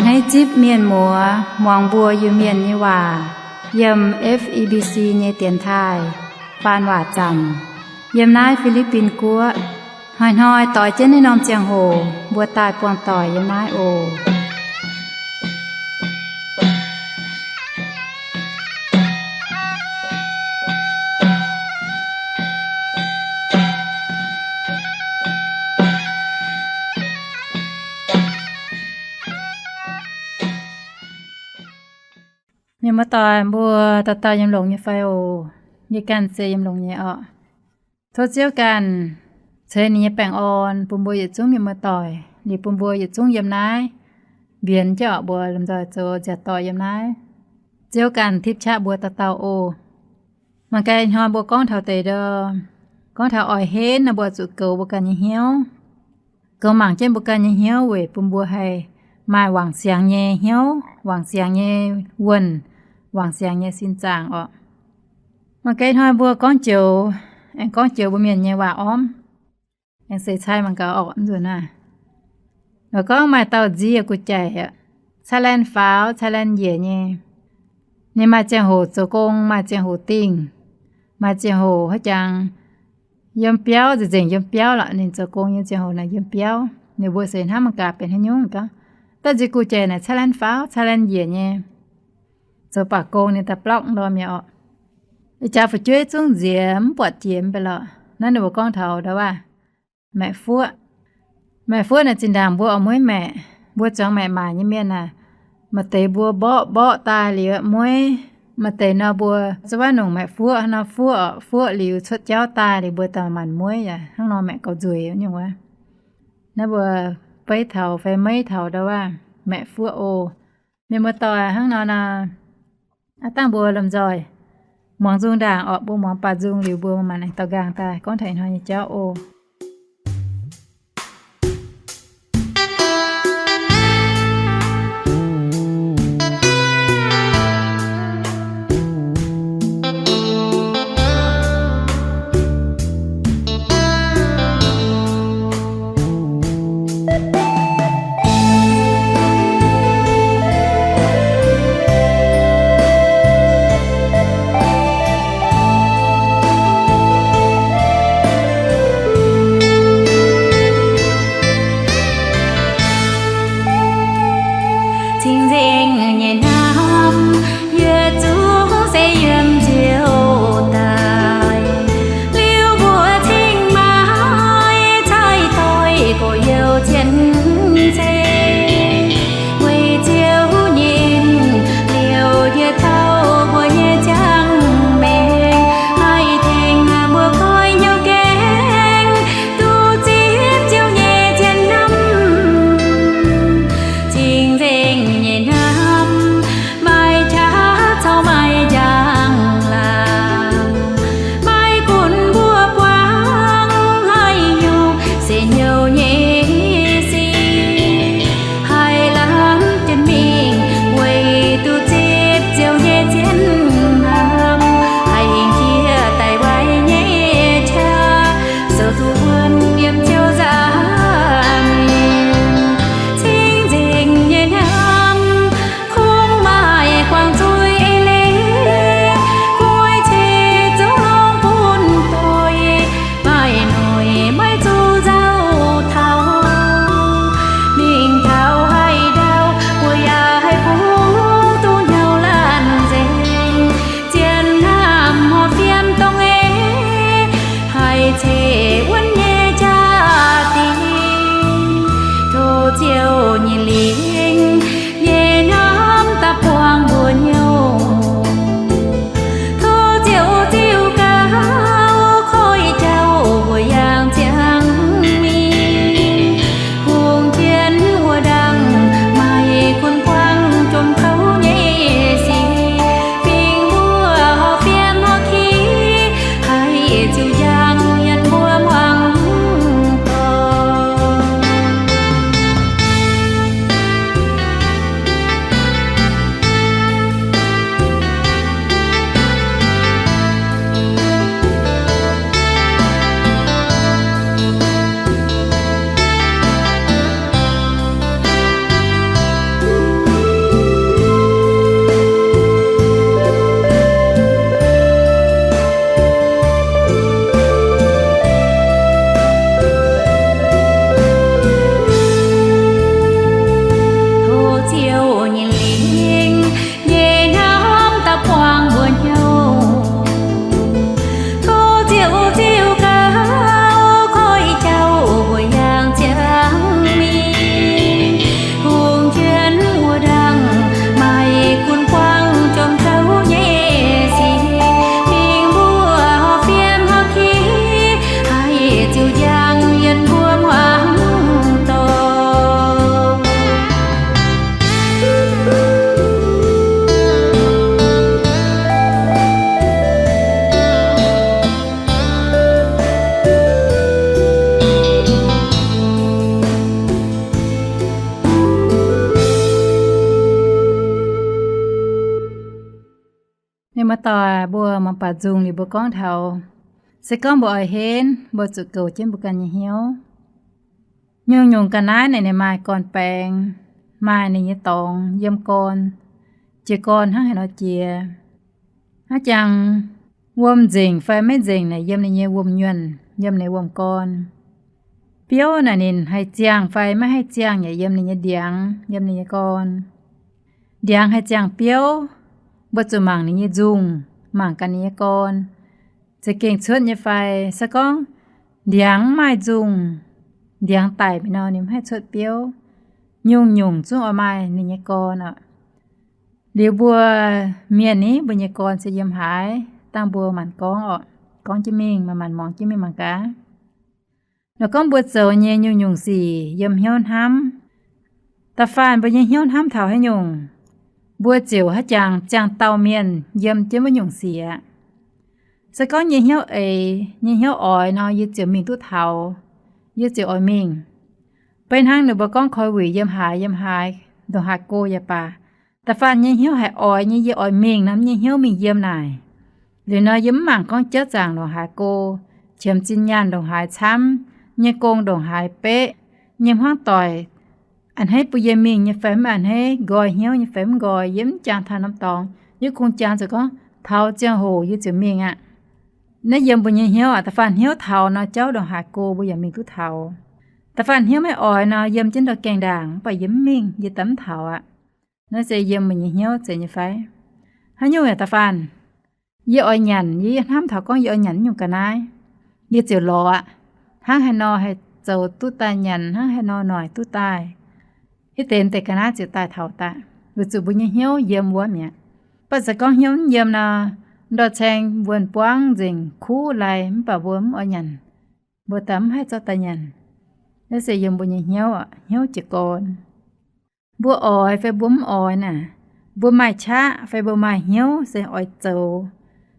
Naaiv zipv mienh muoz muangx mbuo Iu-Mienh nyei waac yiem F E B C nyei dienx taaih faan waac zaamc yiem naaiv Fi^li^bin Guoqv. Hnoi-hnoi doix jienv naaiv norm ziangh hoc mbuo daaih buangh doic yiem naaiv oc. Mienh muoz-doic mbuo dauh dauh yiem longx nyei fai oc? Yie ganh se yiem longx nyei orqc. Tov Ziouv ganh ceix ninh nyei baengh orn bun mbuo yietc zungv mienh muoz-doic, liuz bun mbuo yietc zungv yiem naaiv mbienx jienv orqc, mbuo lomh nzoih zoux nziaauc doic yiem naaiv. Ziouv ganh tipv qaqv mbuo dauh dauh oc. Mangc gaax ih hnoi mbuo gorngv taux deix ndo, gorngv taux oix henv nor, mbuo zuqc goux mbuo ganh nyei hnyouv. Goux mangc jienv mbuo ganh nyei hnyouv weic bun mbuo haih maaih wangc siangx nyei hnyouv, wangc siangx nyei wuonh, wangc siangx nyei sin zaangc orqc. Mangc gaax ih hnoi mbuo gorngv joux, aengx gorngv joux mbuo mienh nyei waac ormv, aengx seix cai mangc gaax orqc. Nzunc naaiv, lorqc, gorngv maaih dauh nzie gu'jaic aqv, caeqv laanh faaux caeqv laanh njiec nyei. Ninh maaih ziangh hoc zoux gong, maaih ziangh hoc dingh, maaih ziangh hoc haaix jangx yiem biauv, nzengc nzengc yiem biauv lorqc. Ninh zoux gong nyei ziangh hoc naaic yiem biauv. Ninh mbuo seix hnamv mangc gaax benx haaix nyungc gaax. Da'nzie gu'jaic naaic caeqv laanh faaux caeqv laanh njiec nyei, zoux baac gong ninh daaih blokv ndorm mi'aqv orqc. Ih jaax fu'jueiv zungv nziex mv buatc jiex mv bei lorqc. Naaiv ninh mbuo gorngv taux ndau waac, maeqc fuoqv. Maeqc fuoqv naaic zinh ndaangc mbuo oix mueiv maeqc, mbuo zuangx maeqc maaic nyei mienh aah, maaih deix mbuo mborqv mborqv daaih liuz mueiv, maaih deix nor mbuo zuqc waac nongc maeqc fuoqv nor, fuoqv, fuoqv liuz cuotv jauv daaih liuz mbuo daaih manc mueiv yaac hnangv nor maeqc gauh nzueic nyungc wuov. Naaiv mbuo beiv taux fai meiv taux ndau waac maeqc fuoqv oc. Mienh muoz-doic, hnangv nor nor, aav dangh mbuo lomh nzoih muangx nzung ndaangc orqc. Mbuo muangx baac nzung liuz mbuo manc-manc aengx daux nqaang daaih gorngv taux ih hnoi nyei jauv oc. Cing-Nzengc nyei hnamv, yietc zungv se yiem Ziouv daaih. Liuz mbuo cing-maaic cai doix gorx-youz cien-ceqv, weic Ziouv nyim liouc hieh taux mbuo nyei ziangh maengc, haih tengx mbuo goiv hnyouv gaengh duqv zipv Ziouv nyei zien hnamv. Cing-Nzengc nyei hnamv, maaih qaqv Muoz-doic mbuo mangc baac nzung liuz mbuo gorngv taux, se gorngv mbuo oix henv, mbuo zuqc goux jienv mbuo ganh nyei hnyouv. Nyungc-nyungc ga'naaiv naaic ninh maaih gorn-baengx, maaih ninh nyei dorngx yiem gorn, jiez gorn hnangv haaix nor jiex. Hnangv jangx wuom nzengc fai maiv nzengc naaic yiem ninh nyei wuom-nyuonh, yiem ninh wuom-gorn. Biouv naaic ninh haih ziangh fai maiv haih ziangh yaac yiem ninh nyei ndiangx, yiem ninh nyei gorn. Ndiangx haih ziangh biouv, mbuo zuqc mangc ninh nyei nzungh, mangc gaax ninh nyei gorn, za'gengh cuotv nyei fai. Se gorngv ndiangx mv maaih nzungh, ndiangx daic mi'aqv nor, ninh mv haih cuotv biouv. Nyungc-nyungc zungv oix maaih ninh nyei gorn oc. Liuz mbuo mienh ni, mbuo nyei gorn se yiem haaix, dangh mbuo maanc gorngv oc. Gorngv jienv mingh, maanc-maanc muangx jienv mingh mangc gaax. Nor gorngv mbuo zoux nyei nyungc-nyungc sic yiem hnyouv hnamv. Da'faanh mbuo nyei hnyouv hnamv taux haaix nyungc, mbuo ziouc haaix jangx ziangh dauh mienh yiem jienv wuov nyungc sic aqv. Se gorngv nyei hnyouv eix, nyei hnyouv oix nor, yie ziouc mingh duqv taux, yie ziouc oix mingh. Beiv hnangv ninh mbuo gorngv koi wuic yiem haaix yiem haaix, ndongc haaix go yaac baac, da'faanh nyei hnyouv haiz oix nyei, yie oix mingh nor, nyei hnyouv mingh yiem naaic. Liuz nor yie mv mangc gorngv jauv zaangc ndongc haaix go, qiemx zinh nyaanh ndongc haaix camv, nyei gong ndongc haaix beqv, nyei hmuangv doic a'hneiv bun yie mingh nyei fai mv a'hneiv, nqoi hnyouv nyei fai mv nqoi, yie mv jangx taux norm dorngx. Yie kungx jangx zuqc gorngv taux ziangh hoc yie ziouc mingh aqv. Naaiv yiem mbuo nyei hnyouv aqv. Da'faanh hnyouv taux nor, jauv ndongc haaix go mbuo yaac mingh duqv taux. Da'faanh hnyouv maiv oix nor, yiem jienv ndau gaengh ndaangc, mv baac yie mv mingh, yie daaih mv taux aqv. Naaiv se yiem mbuo nyei hnyouv zeiz nyei fai? Haaix nyungc yaac da'faanh, yie oix nyanc, yie hnamv taux gorngv yie oix nyanc nyungc ga'naaiv, yie ziouc lorz aqv. Hnangv haaix nor haih zoux duqv daaih nyanc, hnangv haaix nor noic duqv daaih, hitv deix deix ga'naaiv ziouc daaih taux daaih, weic zuqc mbuo nyei hnyouv yiem wuov mi'aqv. Mv baac se gorngv hnyouv mv yiem nor, ndortv caeng wuonh buangv nzengc kuv lai, mv baac mbuo mv oix nyanc, mbuo daaih mv haih zorqv daaih nyanc. Naaiv se yiem mbuo nyei hnyouv, hnyouv jiez gorn. Mbuo oix fai mbuo mv oix naaic, mbuo maaih qaqv fai mbuo maaih hnyouv se oix zoux.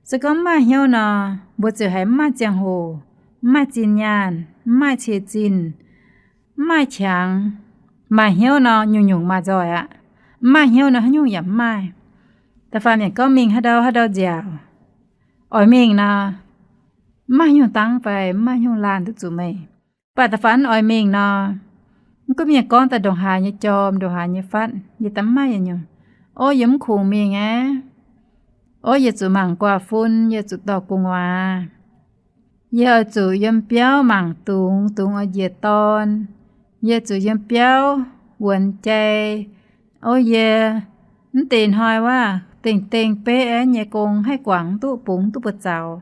Se gorngv mv maaih hnyouv nor, mbuo ziouc haiz mv maaih ziangh hoc, mv maaih zinh nyaanh, mv maaih cie-zinh, mv maaih qangx. Maaih hnyouv nor, nyungc-nyungc maaih nzoih aqv. Mv maaih hnyouv nor, haaix nyungc yaac mv maaih. Da'faanh mienh gorngv mingh haaix ndau haaix ndau nziaauc, oix mingh nor, mv maaih haaix nyungc dangv fai mv maaih haaix nyungc laanh duqv zuqc meih. Mv baac da'faanh mv oix mingh nor, mv gunv mienh gorngv daaih ndongc haaix nyei jorm, ndongc haaix nyei fatv, yie daaih mv maaih yietc nyungc. Ov, yie mv kungx mingh aqv. Ov, yie zuqc mangc guaax fun, yie zuqc dorh gu'nguaaz, yie oix zuqc yiem biauv mangc dungz, dungz oix njiec dorn, yie zuqc yiem biauv wuonx jai. Ov, yie mv deix hnoi wuov dengh dengh beqv aeqv, nyei gong haih guangc mv duqv, bungx mv duqv buoz-zaux.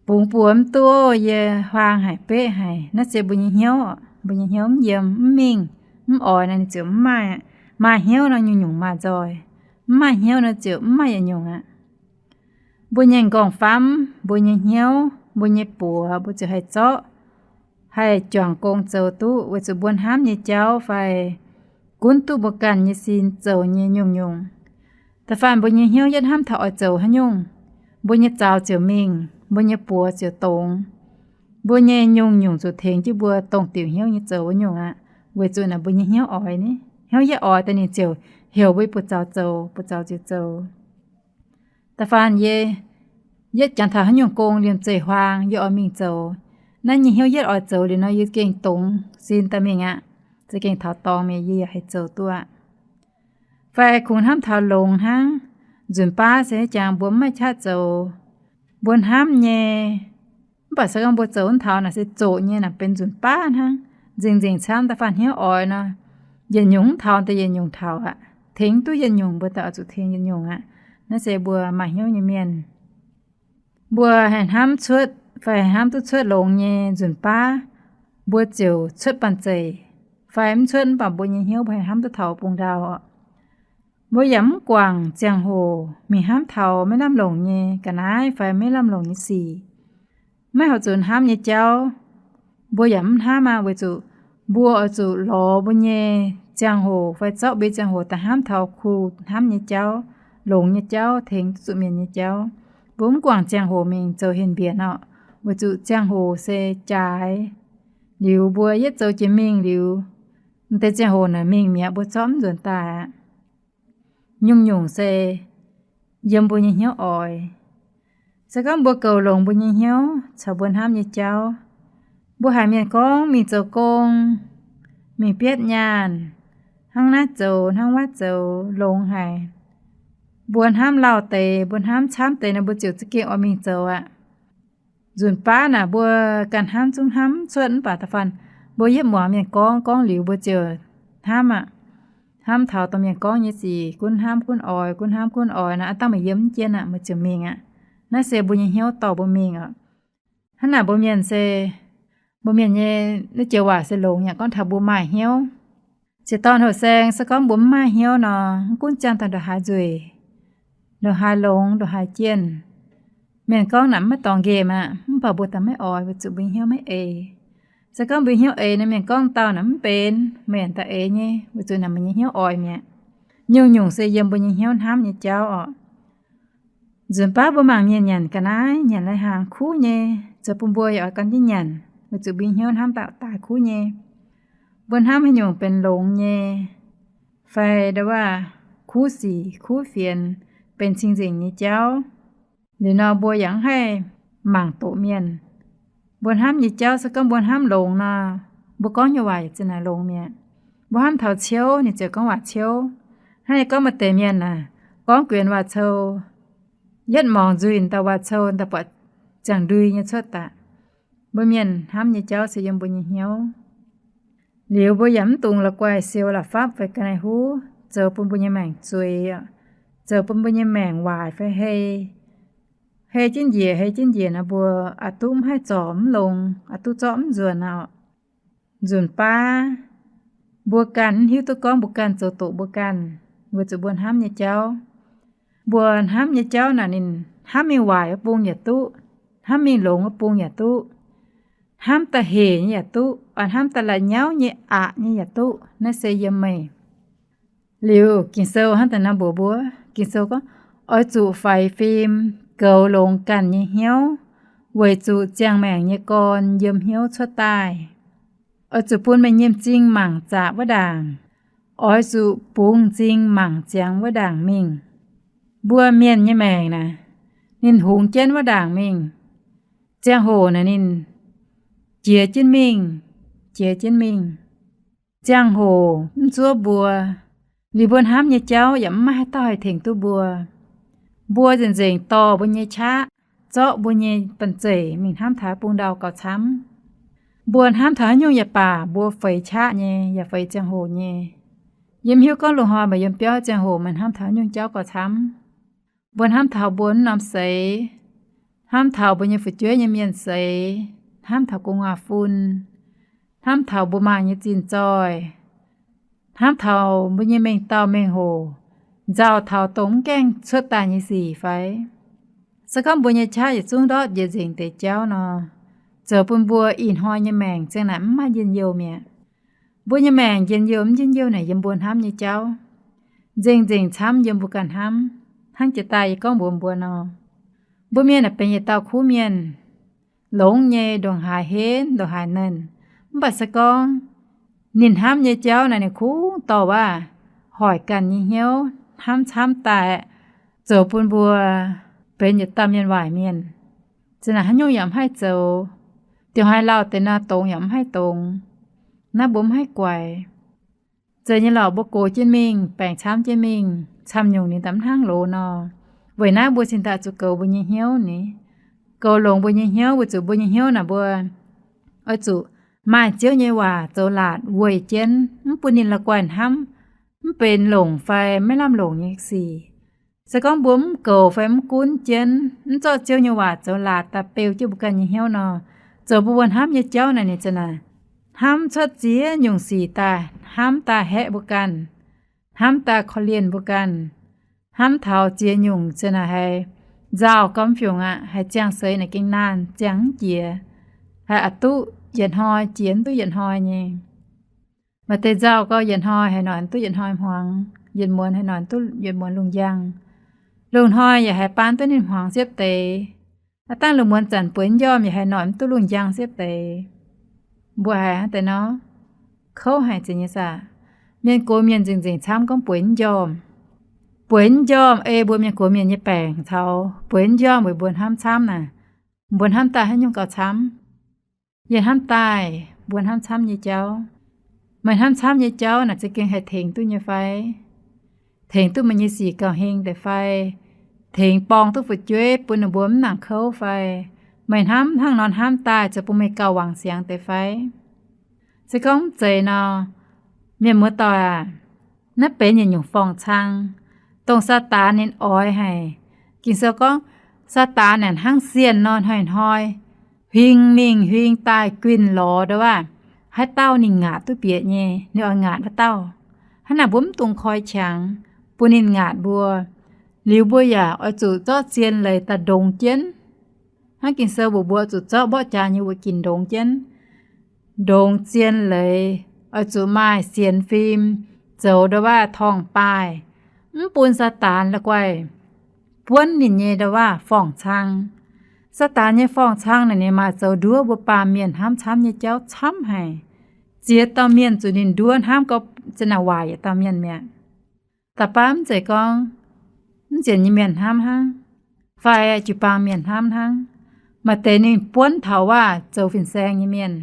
Bungx buoz mv duqv, yie huaang haic, beqv haic. Naaiv se mbuo nyei hnyouv, mbuo nyei hnyouv mv yiem, mv mingh, mv oix nor, ninh ziouc mv maaih. Maaih hnyouv nor, nyungc-nyungc maaih nzoih. Mv maaih hnyouv nor, ziouc mv maaih yietc nyungc aqv. Mbuo nyei m'nqorngv-famv, mbuo nyei hnyouv, mbuo nyei buoz, mbuo ziouc haih zorqv, haih juangc gong zoux duqv, weic zuqc mbuo hnamv nyei jauv fai gunv duqv mbuo ganh nyei sin zoux nyei nyungc-nyungc. Da'faanh mbuo nyei hnyouv yietv hnamv taux oix zoux haaix nyungc, mbuo nyei zaux ziouc mingh, mbuo nyei buoz ziouc dongz. Mbuo nyei nyungc-nyungc zuqc tengx jienv mbuo dongh diuc hnyouv nyei zoux wuov nyungc aqv. Weic zuqc naaic mbuo nyei hnyouv oix ni, hnyouv yietv oix daaih ninh ziouc heuc mbuo buoz-zaux zoux, buoz-zaux ziouc zoux. Da'faanh yie, yietv jangx taux haaix nyungc gong liemh zeih huaang yie oix mingh zoux, naaiv nyei hnyouv yietv oix zoux liuz nor, yie gengh dongz sin daaih mingh aqv. Za'gengh taux dorngx mi'aqv, yie yaac haih zoux duqv aqv. Fai kungx hnamv taux longx hnangv. Nzunc baav se jangx mbuo mv maaih qaqv zoux, mbuo hnamv nyei, mv baac se gorngv mbuo zoux mv taux naaic se zoqc nyei naaic, benx nzunc baav hnangv. Nzengc-nzengc camv da'faanh hnyouv oix nor, yietc nyungc mv taux deix yietc nyungc taux aqv. Tengx duqv yietc nyungc mbuo daaih oix zuqc tengx yietc nyungc aqv. Naaiv se mbuo maaih hnyouv nyei mienh, mbuo haih hnamv cuotv fai haih hnamv duqv cuotv longx nyei nzunc baav, mbuo ziouc cuotv banh zeic. Fai mv cuotv mv baac mbuo nyei hnyouv mbuo haih hnamv duqv taux bung ndau. Mbuo yaac mv guangc ziangh hoc mingh hnamv taux maiv lamh longc nyei ga'naaiv fai maiv lamh longc nyei sic, maiv horpc zuqc hnamv nyei jauv. Mbuo yaac mv hnamv aqv, weic zuqc mbuo oix zuqc lorz mbuo nyei ziangh hoc fai zorqv mbuo nyei ziangh hoc daaih hnamv taux kuh hnamv nyei jauv, longx nyei jauv, tengx duqv zuqc mienh nyei jauv. Mbuo mv guangc ziangh hoc mingh zoux henh mbienc orqc, weic zuqc ziangh hoc se jaaix. Liuz mbuo yietv zoux jiex mingh liuz, m'deix ziangh hoc naaic mingh mi'aqv, mbuo zorqv mv nzuonx daaih aqv. Nyungc-nyungc se yiem mbuo nyei hnyouv oix. Se gorngv mbuo goux longx mbuo nyei hnyouv caux mbuo hnamv nyei jauv, mbuo haiz mienh gorngv mingh zoux gong, mingh bietv nyaanh, hnangv naaiv zoux hnangv wuov zoux longx haic, mbuo hnamv lauh deix, mbuo hnamv camv deix nor, mbuo ziouc za'gengh oix mingh zoux aqv. Nzunc baav naaic mbuo ganh hnamv zungv hnamv cuotv, mv baac da'faanh mbuo yietv muangx mienh gorngv, gorngv liuz mbuo ziouc hnamv aqv. Hnamv taux dongh mienh gorngv nyei sic, gunv hnamv gunv oix, gunv hnamv gunv oix nor, aav dangh meih yiem mv jienv aqv, meih ziouc mingh aqv. Naaiv se mbuo nyei hnyouv dorh mbuo mingh oc. Hnangv naaic mbuo mienh se, mbuo mienh nyei naaiv joux waac se longx yaac gorngv taux mbuo maaih hnyouv. Ziex dorn houh saeng se gorngv mbuo mv maaih hnyouv nor, mv gunv ziangh daaih ndongc haaix nzueic, ndongc haaix longx, ndongc haaix jienh, mienh gorngv naaic mv maaih dorngx nqemh aqv, mv baac mbuo daaih maiv oix weic zuqc mbuo nyei hnyouv maiv eix. Se gorngv mbuo nyei hnyouv eix nor, mienh gorngv dauh naaic mv benx, meih daaih eix nyei weic zuqc naaic meih nyei hnyouv oix mi'aqv. Nyungc-nyungc se yiem mbuo nyei hnyouv hnamv nyei jauv oc. Nzunc baav mbuo mangc mienh nyanc ga'naaiv, nyanc lai-hnaangx kuv nyei, zoux bun mbuo yaac oix gan jienv nyanc weic zuqc mbuo nyei hnyouv hnamv dauh daaih kuv nyei. Mbuo hnamv haaix nyungc benx longx nyei fai ndau wuov kuv sic kuv fienx, benx cing-nzengc nyei jauv, liuz nor mbuo yaac mv haih mangc doqc mienh. Mbuo hnamv nyei jauv se gorngv mbuo hnamv longx nor, mbuo gorngv nyei waac yaac za'naaic longx mi'aqv. Mbuo hnamv taux ciouv, ninh ziouc gorngv waac ciouv. Hnangv naaiv gorngv maaih deix mienh aah, gorngv guenx waac-cou, yietv morngx nzuih dauh waac-cou daaih buatc ziangh ndui nyei cuotv daaih. Mbuo mienh hnamv nyei jauv se yiem mbuo nyei hnyouv. Liuz mbuo yaac mv dungx la'guaih siou la'fapv fai ga'naaiv-huv zoux bun mbuo nyei maengc zueiz, zoux bun mbuo nyei maengc waaic fai hei. Hei jienv njiec, hei jienv njiec nor, mbuo aqc duqv mv haih zorc mv longx, aqc duqv zorqv mv nzuonx aqv. Nzunc baav mbuo ganh mv hiuv duqv gorngv mbuo ganh zoux doqc mbuo ganh, weic zuqc mbuo hnamv nyei jauv. Mbuo hnamv nyei jauv naaic ninh hnamv mingh waaic wuov bung yaac duqv, hnamv mingh longx wuov bung yaac duqv, hnamv da'hec nyei yaac duqv, oix hnamv da'la'nyauv nyei aqc nyei yaac duqv. Naaiv se yiem meih. Liuz Ging-Sou hnangv daaih nor mbuox mbuo, Ging-Sou gorngv, oix zuqc faix fim goux longx ganh nyei hnyouv, weic zuqc ziangh maengc nyei gorn yiem hnyouv cuotv daaih. Oix zuqc bun meih nyei m'zing mangc zaqc wuov ndaangc. Oix zuqc bungx m'zing mangc ziangx wuov ndaangc mingh. Mbuo mienh nyei maengc naaic, ninh hungx jienv wuov ndaangc mingh. Ziangh hoc naaic ninh jiex jienv mingh, jiex jienv mingh. Ziangh hoc mv zuov mbuo, liuz mbuo hnamv nyei jauv yaac mv maaih haaix dauh haih tengx duqv mbuo. Mbuo nzengc-nzengc dorh mbuo nyei qaqv, zorqv mbuo nyei banh zeic mingh hnamv taux bung ndau gauh camv. Mbuo hnamv taux haaix nyungc yaac baac mbuo feix qaqv nyei, yaac feix ziangh hoc nyei. Yie mv hiuv gorngv loz-hnoi meih yiem biauv ziangh hoc meih hnamv taux haaix nyungc jauv gauh camv. Mbuo hnamv taux mbuo wuov norm seix, hnamv taux mbuo nyei fu'jueiv nyei mienh seix, hnamv taux gu'nguaaz-fun, hnamv taux mbuo mangc nyei zinh zoih, hnamv taux mbuo nyei mengh dauh mengh hoc, nzauh taux dongh mv gaengh cuotv daaih nyei sic fai? Se gorngv mbuo nyei qaqv yietc zungv ndortv njiec nzengc deix jauv nor, zoux bun mbuo ih hnoi nyei maengc ziang naaic mv maaih njien-youh mi'aqv. Mbuo nyei maengc njien-youh mv njien-youh naaic yiem mbuo hnamv nyei jauv. Nzengc-nzengc camv yiem mbuo ganh hnamv. Hnangv jiex daaih yie gorngv mbuox mbuo nor, mbuo mienh naaic benx yietc dauh kuv mienh, longx nyei, ndongc haaix henv, ndongc haaix nernh. Mv baac se gorngv ninh hnamv nyei jauv naaic ninh kungx dorh waac hoic ganh nyei hnyouv hnamv camv daaih, zoux bun mbuo benx yietc dauh mienh waaic mienh. Zinh naaic haaix nyungc yaac mv haih zoux. Diuh hnoi lauh deix nor, dongz yaac mv haih dongz. Naaiv mbuo mv haih guaix. Zeiz nyei lorqc, mbuo gox jienv mingh, baengc camv jienv mingh, camv nyungc ninh daaih mv hnangv loz nor. Weic naaiv mbuo cingx daaih zuqc goux mbuo nyei hnyouv ni. Goux longx mbuo nyei hnyouv weic zuqc mbuo nyei hnyouv naaic mbuo oix zuqc maaih Ziouv nyei waac zoux laatc weic jienv, mv bun ninh la'guaih hnamv mv benx longc fai maiv lamh longc nyei sic. Se gorngv mbuo mv goux fai mv gunv jienv, mv zorqv Ziouv nyei waac zoux laatc daaih beu jienv mbuo ganh nyei hnyouv nor, zoux mbuo mbuo hnamv nyei jauv naaic ninh za'naaic hnamv cuotv ziex nyungc sic daaih, hnamv daaih haeqv mbuo ganh, hnamv daaih korv-lienh mbuo ganh, hnamv taux ziex nyungc za'naaic haiz nzauh gau mv fiungc aqv, haiz ziangh seix naaic gengh naanh ziangh mv jiex, haiz aqc duqv yietc hnoi jiex mv duqv yietc hnoi nyei. Maaih deix nzauh gau yietc hnoi haiz noic mv duqv yietc hnoi hmuangx, yietc muonz haiz noic mv duqv yietc muonz lungh njang. Lungh hnoi yaac haiz baan duqv ninh hmuangx siepv deix. Aav dangh lungh muonz zanc bueix njormh yaac haiz noic mv duqv lungh njang siepv deix. Mbuo haiz hnangv deix nor, kouv haic zeiz nyei saah? Mienh gox mienh nzengc-nzengc camv gorngv bueix njormh. bueix mv njormh ei mbuo mienh gox mienh nyei baengc caux bueix mv njormh weic mbuo hnamv camv naaic. Mbuo hnamv daaih haaix nyungc gauh camv? Yie hnamv daaih mbuo hnamv camv nyei jauv. Meih hnamv camv nyei jauv naaic za'gengh haih tengx duqv nyei fai? Tengx duqv meih nyei sic gauh heng deix fai? Tengx borng duqv fu'jueiv bun ninh mbuo mv nangc kouv fai? Meih hnamv hnangv nor hnamv daaih ziouc bun meih gauh wangc siangx deix fai? Se gorngv mv zeiz nor, mienh muoz-doic aac, naaiv benx yietc nyungc forng-cang. Dongh Saadaan ninh oix haic. Ging-Sou gorngv, Saadaan naaic hnangv sienh nor hnoi-hnoi huing mingh huing daaih guinh lorz ndau waac, haaix dauh ninh ngaatc duqv bieqc nyei, ninh oix ngaatc wuov dauh. Hnangv naaic mbuo mv dungx koi qangx bun ninh ngaatc mbuo. Liuz mbuo yaac oix zuqc zorqv zien leiz daaih ndongx jienv. Hnangv Ging-Sou mbuox mbuo oix zuqc zorqv mborqv jaax nyei wuoqc ginc ndongx jienv, ndongx zien leiz, oix zuqc maaih sienx fim, zoux ndau waac torngv-baaih, mv bun Saadaan la'guaih buonv ninh nyei ndau waac forng-cang. Saadaan nyei forng-cang naaic ninh maaih zoux nduov mbuo baamh mienh hnamv camv nyei jauv camv haic. Ziex dauh mienh zuqc ninh nduov hnamv gau, za'naaic waaic yietc dauh mienh mi'aqv. Da'faanh mv zeiz gorngv mv nzengc nyei mienh hnamv hnangv, fai jiu-baang mienh hnamv hnangv, maaih deix ninh buonv taux waac zoux fin-saeng nyei mienh,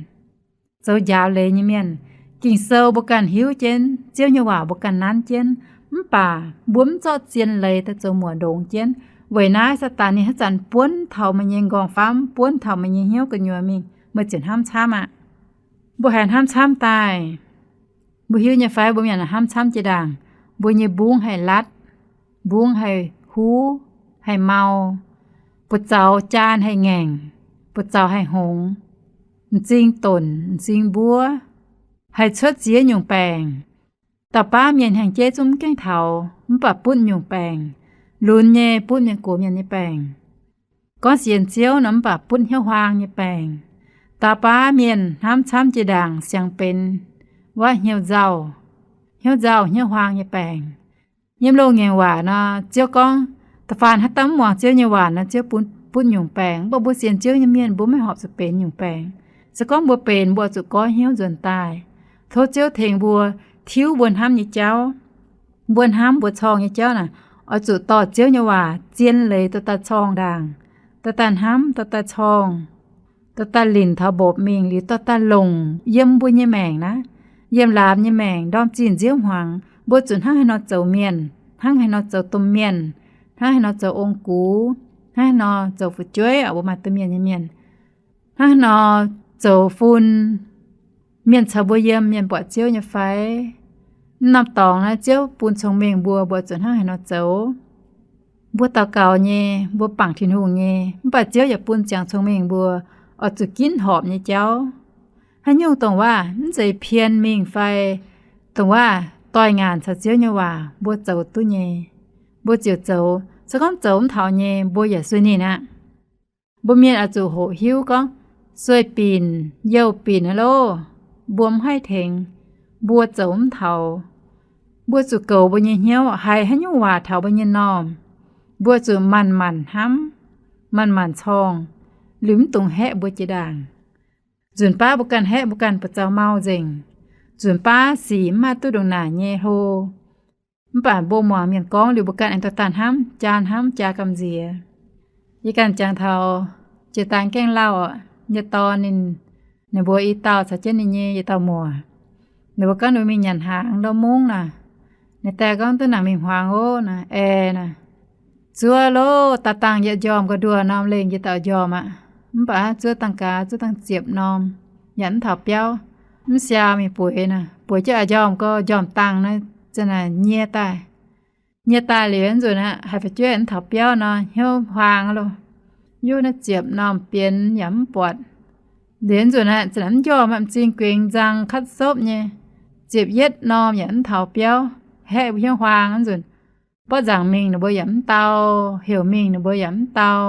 zoux njaaux leiz nyei mienh. Ging-Sou mbuo ganh hiuv jienv, Ziouv nyei waac mbuo ganh nanv jienv, mv baac mbuo mv zorqv zien leiz daaih zoux muoc ndongx jienv. Weic naaiv Saadaan ninh haaix zanc buonv taux meih nyei nqorngv-famv, buonv taux meih nyei hnyouv gu'nyuoz mingh, meih ziouc hnamv camv aqv. Mbuo haiz hnamv camv daaih, mbuo hiuv nyei fai mbuo mienh hnamv camv jiex ndaangc, mbuo nyei mbungv haih latv, mbungv haih huv, haih mau, buoz-zaux jaan haih ngaengc, buoz-zaux haih hngongx, m'zing donc, m'zing mbuov, haih cuotv ziex nyungc baengc. Dauh baav mienh hnyangx-jeiv zungv mv gaengh taux, mv baac butv nyungc baengc. Lunx nyei butv mienh gox mienh nyei baengc. Gorngv sienx Ziouv nor mv baac butv hnyouv huaang nyei baengc. Dauh baav mienh hnamv camv jiex ndaangc siang benx wuov hnyouv nzauh, hnyouv nzauh hnyouv huaang nyei baengc. Yiem Loz-Ngaengc Waac nor, Ziouv gorngv, da'faanh haaix dauh mv muangx Ziouv nyei waac nor, Ziouv butv nyungc baengc. Mv baac mbuo sienx Ziouv nyei mienh mbuo maiv horpc zuqc benx nyungc baengc. Se gorngv mbuo benx, mbuo oix zuqc goiv hnyouv nzuonx daaih. Tov Ziouv tengx mbuo tiuv mbuo hnamv nyei jauv. Mbuo hnamv mbuo corng nyei jauv naaic, oix zuqc dorh Ziouv nyei waac zien leiz dorh daaih corng ndaangc, dorh daaih hnamv, dorh daaih corng, dorh daaih linc taux mbopv mingh liuz dorh daaih longc yiem mbuo nyei maengc naaiv, yiem laamz nyei maengc ndorm zinh nziouv hmuangx, mbuo zuqc hnangv haaix nor zoux mienh, hnangv haaix nor zoux domh mienh, hnangv haaix nor zoux ong-gux, hnangv haaix nor zoux fu'jueiv, mbuo maaih domh mienh nyei mienh, hnangv haaix nor zoux fun, mienh caux mbuo yiem, mienh buatc Ziouv nyei fai? Mv norm dorngx naaiv Ziouv bun cong-mengh mbuo, mbuo zuqc hnangv haaix nor zoux. Mbuo daux gaux nyei, mbuo bangc Tin-Hungh nyei, mv baac Ziouv yaac bun ziangx cong-mengh mbuo, oix zuqc ginv horpc nyei jauv. Haaix nyungc dongh waac mv zeiz pien mingh fai dongh waac doix-ngaanc caux Ziouv nyei waac, mbuo zoux duqv nyei, mbuo ziouc zoux. Se gorngv zoux mv taux nyei, mbuo yaac sueih ninh aqv. Mbuo mienh oix zuqc hoqc hiuv gorngv, sueih binc, youh binc aqv loh, mbuo mv haih tengx, mbuo zoux mv taux. Mbuo zuqc goux mbuo nyei hnyouv, haiz haaix nyungc waac taux mbuo nyei m'normh, mbuo zuqc manc-manc hnamv, manc-manc corng, liuz mv dungx haeqv mbuo jiex ndaangc. Nzunc baav mbuo ganh haeqv mbuo ganh buoz-zaux mau nzengc. Nzunc baav sic mv maaih duqv ndongc naaic nyei hlo. Mv baac mbuo muangx mienh gorngv liuz mbuo ganh aengx dorh daaih hnamv, jaa hnamv jaa gamh nziex. Yie ganh jangx taux jiex daaih gaengh lauh, yie dorh ninh, ninh mbuo i dauh caux jienv ninh nyei yietc dauh muoc. Ninh mbuo gorngv ninh mbuo mingh nyanc hnaangx ndau mungv naaic. Ninh daaih gorngv duqv naaic mingh hmuangx oc naaic, aeqv, naaic, zuov loh, daaih dangh yie njormh ga'nduoh norm lengh yie daaih njormh aqv. Mv baac zuov dangh gaax, zuov dangh ziepc norm yaac mv taux biauv. Mv siaa mingh bueix naaic, bueix jienv a'njormh gau, njormh dangh naaic, za'naaic nyie daaih. Nyie daaih liuz nzunc aqv, haiz fu'jueiv mv taux biauv nor, hnyouv huaang loh. Yuv naaiv ziepc norm bienx yaac mv buatc. Liuz nzunc aqv, za'naaic mv njormh aqv, m'zing guengx nzang katv sopv nyei. Ziepc yietv norm yaac mv taux biauv, haeqv hnyouv huaang nzunc. Borqv nzaangc mingh ninh mbuo yaac mv dau, heuc mingh ninh mbuo yaac mv dau,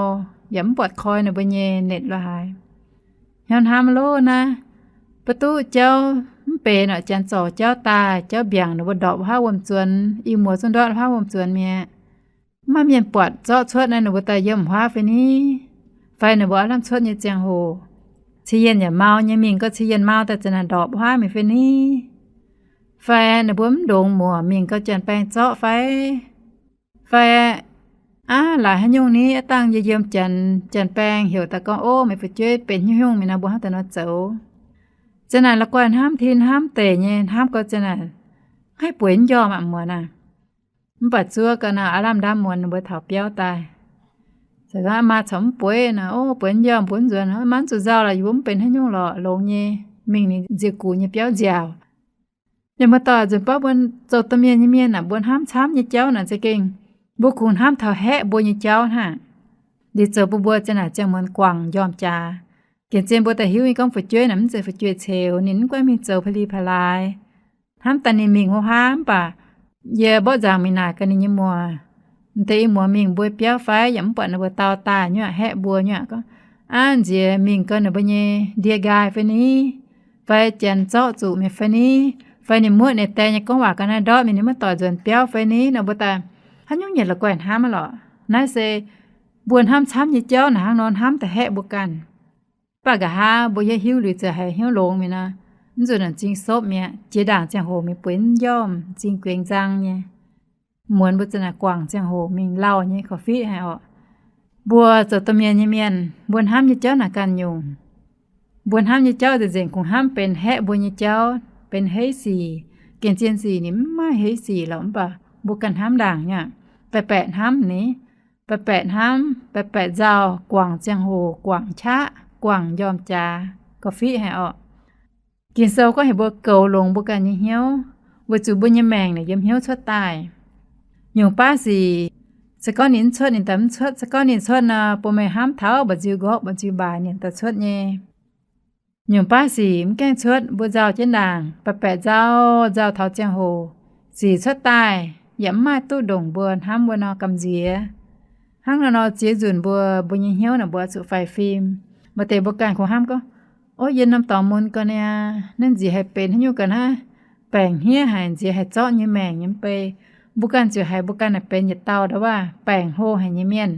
yaac mv buatc koi ninh mbuo nyei nitv lo haaix. Hnyouv hnamv loh naaiv, mv duqv jauv mv benx nor, janx zorc jauv daaih, jauv mbiaangc ninh mbuo ndorpc wuov haav wuom-zuonx, i muoz zungv ndortv wuov haav wuom-zuonx mi'aqv. Mv maaih mienh buatc zorqv cuotv naaiv ninh mbuo daaih yiem wuov haav fai ni? Fai ninh mbuo aav lamh cuotv nyei ziangh hoc, ca'yienh yaac mau nyei, mingh gau ca'yienh mau daaih za'naaic ndorpc wuov haav mi'aqv fai ni? Fai ninh mbuo mv ndongx muoc mingh gau janx-baeng zorqv fai? Fai aav laaix haaix nyungc ni, aav dangh yie yiem janx, janx-baeng heuc daaih gorngv, Ov, meih fu'jueiv benx haaix nyungc mingh nor, mbuo hnangv daaih nor zoux. Ziang naaic la'guaih hnamv tin hnamv deic nyei, hnamv gau ziang naaic haih bueix njormh aqv muonz aav. Mv baac zuov gau naaic aav lamh ndamv muonz ninh mbuo taux biauv daaih. Aa maa corc mv bueix nor, Ov, bueix njormh, bueix nzuonx, maiv zuqc nzauh lorqc, yie mbuo mv benx haaix nyungc lorqc, longx nyei, mingh ninh nziec gux nyei biauv nziaauc. Yie muoz-doic, nzunc baav mbuo zoux domh mienh nyei mienh naaic, mbuo hnamv camv nyei jauv naaic za'gengh mbuo kungx hnamv taux haeqv mbuo nyei jauv hnangv. Liuz zoux bun mbuo ziang naaic ziangh muonz guangc njormh jaax. Gengh zien mbuo daaih hiuv nyei gorngv fu'jueiv naaic mv zeiz fu'jueiv ceux, ninh mv guaix mingh zoux pa'li pa'laaix. Hnamv daaih ninh mingh wuov haav, mv baac yie mborqv nzaangc mingh naaic gaax ninh nyei muoz, m'deix i muoz mingh mbuo biauv fai yaac mv buatc ninh mbuo dau daaih nyuoqc, haeqv mbuo nyuoqc, gorngv, Aav, nziex mingh gau ninh mbuo nyei ndie nqaai fai ni? Fai janx zorqv zuqc mi'aqv fai ni? Fai ninh muoqv ninh die nyei gorngv waac ga'naaiv ndortv mingh, ninh maiv doic nzuonx biauv fai ni? Nor mbuo daaih haaix nyungc nyei la'guaih hnamv aqv lorqc. Naaiv se mbuo hnamv camv nyei jauv naaic, hnangv nor hnamv daaih haeqv mbuo ganh. Mv baac nqa'haav mbuo hiuv liuz ziouc haiz hnyouv longx mi'aqv nor, mv zuqc naaic m'zing sopv mi'aqv. Jiex ndaangc ziangh hoc mingh bueix njormh, m'zing guengx nzang nyei. Muonz mbuo ziang naaic guangc ziangh hoc mingh lauh nyei korv-fiqv haic orqc. Mbuo zoux domh mienh nyei mienh, mbuo hnamv nyei jauv naaic ganh nyungc. Mbuo hnamv nyei jauv nzengc-nzengc kungx hnamv benx haeqv mbuo nyei jauv, benx heiv sic. Gengh zien sic ninh mv maaih heiv sic lorqc, mv baac mbuo ganh hnamv ndaangc nyuoqc, baeqc baeqc hnamv ni, baeqc baeqc hnamv, baeqc baeqc nzauh, guangc ziangh hoc, guangc qaqv, guangc njormh jaax, korv-fiqv haic orqc. Ging-Sou gorngv heuc mbuo goux longx mbuo ganh nyei hnyouv, weic zuqc mbuo nyei maengc naaic yiem hnyouv cuotv daaih. Nyungc baav sic, se gorngv ninh mv cuotv, ninh daaih mv cuotv. Se gorngv ninh cuotv nor, bun meih hnamv taux mba'nziu nqorqv mba'nziu mbaaix ninh daaih cuotv nyei. Nyungc baav sic mv gaengh cuotv, mbuo nzauh jienv ndaangc, baeqc baeqc nzauh, nzauh taux ziangh hoc, sic cuotv daaih yaac mv maaih duqv ndongc mbuo hnamv wuov nor gamh nziex. Hnangv nor nor ziex nzunc mbuo, mbuo nyei hnyouv naaic mbuo oix zuqc faix fim. Maaih deix mbuo ganh kungx hnamv gorngv, Ov, yie norm dorngx mun gau niaa, naaiv nziex haih benx haaix nyungc ga'naaiv, baengc hniev haic, nziex haih zorqv nyei maengc nyei mv bei. Mbuo ganh ziouc haiz mbuo ganh naaic benx yietc dauh nda'waav baengc hlo haic nyei mienh.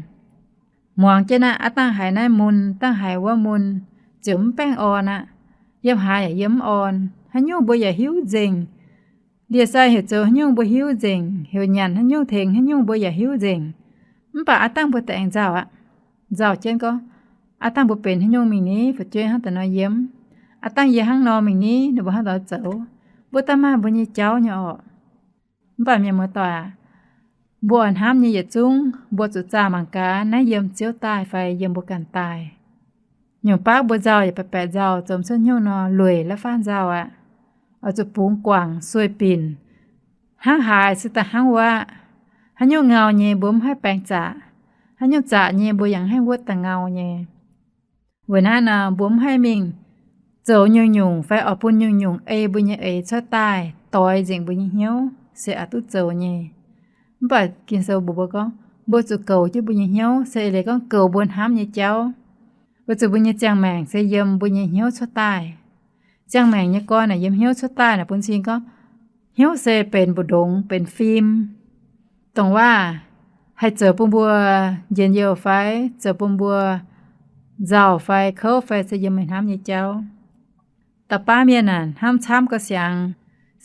Muangx jienv naaiv, aav dangh haiz naaiv mun, dangh haiz wuov mun, ziouc mv baengh orn aqv. Yiem haaix yaac yiem mv orn. Haaix nyungc mbuo yaac hiuv nzengc. Ndie-sai heuc zoux haaix nyungc mbuo hiuv nzengc, heuc nyanc haaix nyungc tengx haaix nyungc mbuo yaac hiuv nzengc. Mv baac aav dangh mbuo daaih aengx nzauh aqv. Nzauh jienv gorngv, aav dangh mbuo benx haaix nyungc mingh ni, fu'jueiv hnangv daaih nor yiem. Aav dangh yie hnangv nor mingh ni, ninh mbuo hnangv nor zoux. Mbuo daaih maaih mbuo nyei jauv nyei orqc. Mv baac mienh muoz-doic aac, mbuo oix hnamv nyei yietc zungv mbuo zuqc zaah mangc gaax naaiv yiem Ziouv daaih fai yiem mbuo ganh daaih. Nyungc baav mbuo nzauh yaac baeqc baeqc nzauh, zoux mv cuotv haaix nyungc nor lueic la'faanh nzauh aqv. Oix zuqc bungx guangc sueih binc. Hnangv haaix se daaih hnangv wuov. Haaix nyungc ngau nyei mbuo mv haih baeng zaqc. Haaix nyungc zaqc nyei mbuo yaac mv haih wuov daaih ngau nyei. Weic naaiv nor mbuo mv haih mingh zoux nyungc-nyungc fai oix bun nyungc-nyungc ei mbuo nyei eix cuotv daaih doix nzengc mbuo nyei hnyouv se aqc duqv zoux nyei. Mv baac Ging-Sou mbuox mbuo gorngv mbuo zuqc goux jienv mbuo nyei hnyouv, se eix leiz gorngv goux mbuo hnamv nyei jauv. Weic zuqc mbuo nyei ziangh maengc se yiem mbuo nyei hnyouv cuotv daaih. Ziangh maengc nyei gorn naaic yiem hnyouv cuotv daaih naaic bun cing gorngv hnyouv se benx mbu'ndongx, benx fim, dongh waac haih zoux bun mbuo njien-youh fai zoux bun mbuo nzauh fai kouv fai se yiem meih hnamv nyei jauv. Da'baav mienh aah, hnamv camv gauh siangx,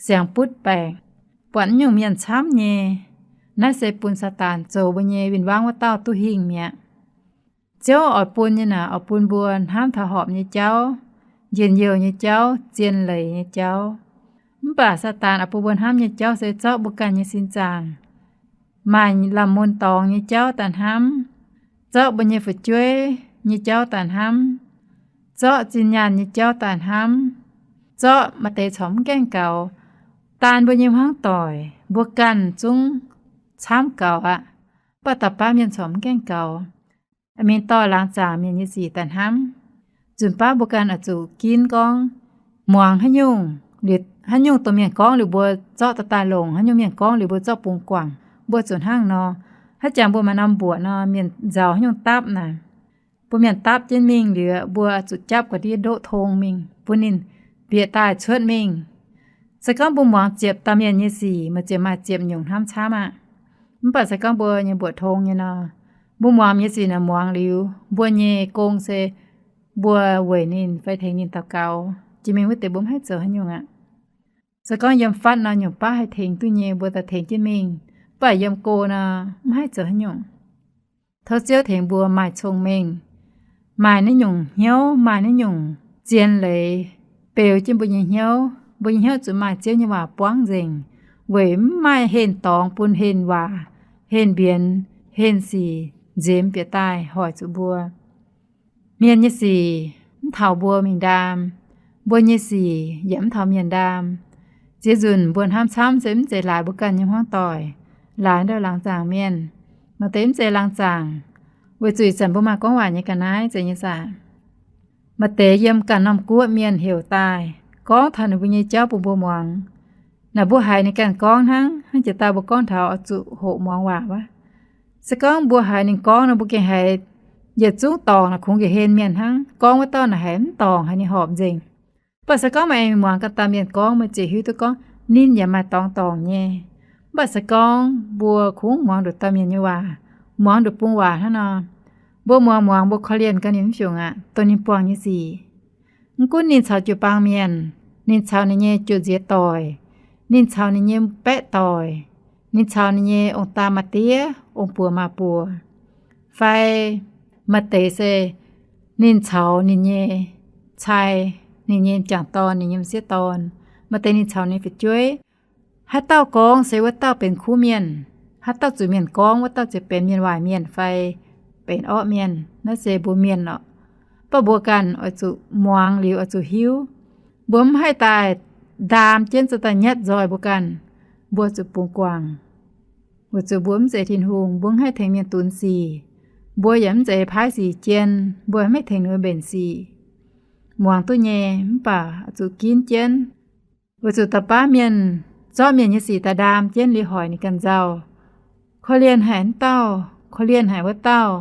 siangx butv baengc, buatc nyungc mienh camv nyei. Naaiv se bun Saadaan zoux mbuo nyei win-wangv wuov dauh duqv hingh mi'aqv. Ziouv oix bun nyei naaic oix bun mbuo hnamv taux horpc nyei jauv, njien-youh nyei jauv, zien leiz nyei jauv. Mv baac Saadaan oix bun mbuo hnamv nyei jauv se zorqv mbuo ganh nyei sin zaangc, maaih lamh mun dorngx nyei jauv daaih hnamv, zorqv mbuo nyei fu'jueiv nyei jauv daaih hnamv, zorqv zinh nyaanh nyei jauv daaih hnamv, zorqv maaih deix corc mv gaengh gaux. Daan mbuo nyei hmuangv doic mbuo ganh zungv camv gaux aqv. Mv baac da'baav mienh corc mv gaengh gaux. Mingh dorh laangz zaangc mienh nyei sic daaih hnamv. Nzunc baav mbuo ganh oix zuqc ginv gorngv, muangx haaix nyungc, haaix nyungc domh mienh gorngv liuz mbuo zorqv daaih daaih longc, haaix nyungc mienh gorngv liuz mbuo zorqv bungx guangc, mbuo zuqc hnangv nor. Haaix jangx mbuo maaih norm mbuoqc nor, mienh nzaaux haaix nyungc dapv naaic, mbuo mienh dapv jienv mingh liuz, mbuo zuqc japv ga'ndiev ndoqv tong mingh bun ninh bieqc daaih cuotv mingh. Se gorngv mbuo muangx ziepc dauh mienh nyei sic, meih ziouc maaih ziepc nyungc hnamv camv aqv. Mv baac se gorngv mbuo nyei mbuoqc tong nyei nor, mbuo muangx mienh nyei sic naaic muangx liuz, mbuo nyei gong se mbuo weic ninh fai tengx ninh daux gaux, jiex mingh wuov deix mbuo mv haih zoux haaix nyungc aqv. Se gorngv yiem fatv nor nyungc baav haih tengx duqv nyei, mbuo daaih tengx jienv mingh. Mv baac yiem go nor mv haih zoux haaix nyungc. Tov Ziouv tengx mbuo maaih cong-mengh, maaih naaiv nyungc hnyouv, maaih naaiv nyungc zien leiz beu jienv mbuo nyei hnyouv. Mbuo nyei hnyouv zuqc maaih Ziouv nyei waac buangv nzengc, weic mv maaih henh dorngx bun henh waac, henh mbienx, henh sic nzemx bieqc daaih hoic zuqc mbuo. Mienh nyei sic mv taux mbuo mingh ndaam, mbuo nyei sic yaac mv taux mienh ndaam. Ziex nzunc mbuo hnamv camv se mv zeiz laaix mbuo ganh nyei hmuangv doic, laaix ndau laangz zaangc mienh. Maaih deix mv zeiz laangz zaangc, weic zuqc ih zanc mbuo maaih gorngv waac nyei ga'naaiv zeiz nyei saah. Maaih deix yiem ganh norm guoqv mienh heuc daaih gorngv taux ninh mbuo nyei jauv bun mbuo muangx. Naaic mbuo haiz ninh ganh gorngv hnangv, hnangv jiex daaih mbuo gorngv taux oix zuqc hoqc muangx waac wuov. Se gorngv mbuo haiz ninh gorngv nor, mbuo gengh haiz yietc zungv dorngc naaic kungx nqa'hlen mienh hnangv. Gorngv wuov dauh naaic haiz mv dorngc, haiz ninh horpc nzengc. Mv baac se gorngv meih aengx muangx ganh dauh mienh gorngv, meih ziouc hiuv duqv gorngv ninh yaac maaih dorngx dorngc nyei. Mv baac se gorngv mbuo kungx muangx nduqc dauh mienh nyei waac, muangx nduqc bung waac hnangv nor, mbuo muangx muangx mbuo korv-lienh gau ninh mv fiungc aqv, dongh ninh buangh nyei sic. Mv gunv ninh caux jiu-baang mienh, ninh caux ninh nyei juoz nziex doic, ninh caux ninh nyei baeqv doic, ninh caux ninh nyei ong-daa maa-diev, ong-buoc maa-buoc, fai maaih deix se ninh caux ninh nyei cai, ninh nyei m'jangc dorn, ninh nyei m'sieqv dorn, maaih deix ninh caux ninh fu'jueiv. Haaix dauh gorngv se wuov dauh benx kuv mienh. Haaix dauh zuqc mienh gorngv, wuov dauh ziouc benx mienh waaic mienh fai benx orqv mienh. Naaiv se mbuo mienh orqc. Mv baac mbuo ganh oix zuqc muangx liuz oix zuqc hiuv. Mbuo mv haih daaih ndaam jienv zoux daaih nyatv nzoih mbuo ganh. Mbuo zuqc bungx guangc, weic zuqc mbuo mv zeiz Tin-Hungh, mbuo mv haih tengx mienh dunx sic. Mbuo yaac mv zeiz paaiv sic jien, mbuo mv haih tengx ninh mbuo mbenc sic. Muangx duqv nyei, mv baac zuqc ginv jienv, weic zuqc da'baav mienh zorqv mienh nyei sic daaih ndaam jienv liuz hoic ninh ganh nzauh. Korv-lienh haic wuov dauh, korv-lienh haic wuov dauh,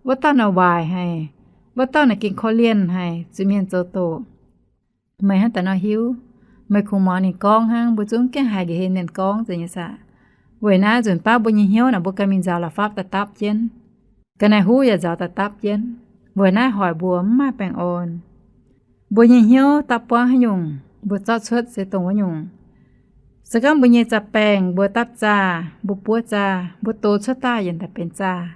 wuov dauh naaic waaic haic, wuov dauh naaic gengh korv-lienh haic, zuqc mienh zoux doqc. Meih hnangv daaih nor hiuv, meih kungx muangx ninh gorngv hnangv, mbuo zungv gaengh haiz nqa'hlen mienh gorngv zeiz nyei saah. Weic naaiv nzunc baav mbuo nyei hnyouv naaic mbuo ganh mingh nzaaux la'fapv daaih dapv jienv. Ga'naaiv huv yaac nzaaux daaih dapv jienv. Weic naaiv hoic mbuo mv maaih baengh orn. Mbuo nyei hnyouv dapv buangv haaix nyungc, mbuo zorqv cuotv se dongh wuov nyungc. Se gorngv mbuo nyei zaah baengh mbuo dapv zaah, mbuo buov zaah, mbuo dox cuotv daaih yaac daaih benx zaah.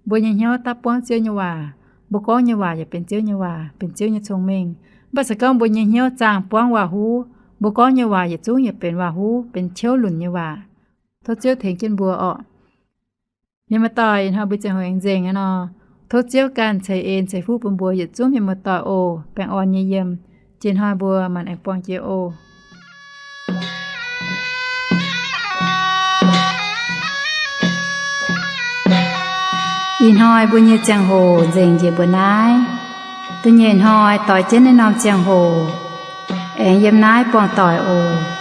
Mbuo nyei hnyouv dapv buangv Ziouv nyei waac, mbuo gorngv nyei waac yaac benx Ziouv nyei waac, benx Ziouv nyei cong-mengh. Mv baac se gorngv mbuo nyei hnyouv zaangh buangv waac-huv, mbuo gorngv nyei waac yietc zungv yaac benx waac-huv, benx ciouv lunc nyei waac. Tov Ziouv tengx jienv mbuo orqc. Mienh muoz-doic, ih hnoi mbuo ziangh hoc aengx nzengc aqv nor, tov Ziouv ganh ceix en ceix fuqv bun mbuo yietc zungv mienh muoz-doic oc. Baengh orn nyei yiem. Jiex hnoi mbuo maanc aengx buangh jiex oc. Ih hnoi mbuo nyei ziangh hoc nzengc njiec mbuo naaiv. Da'nyeic hnoi doix jienv naaiv norm ziangh hoc aengx yiem naaiv buangh doic oc.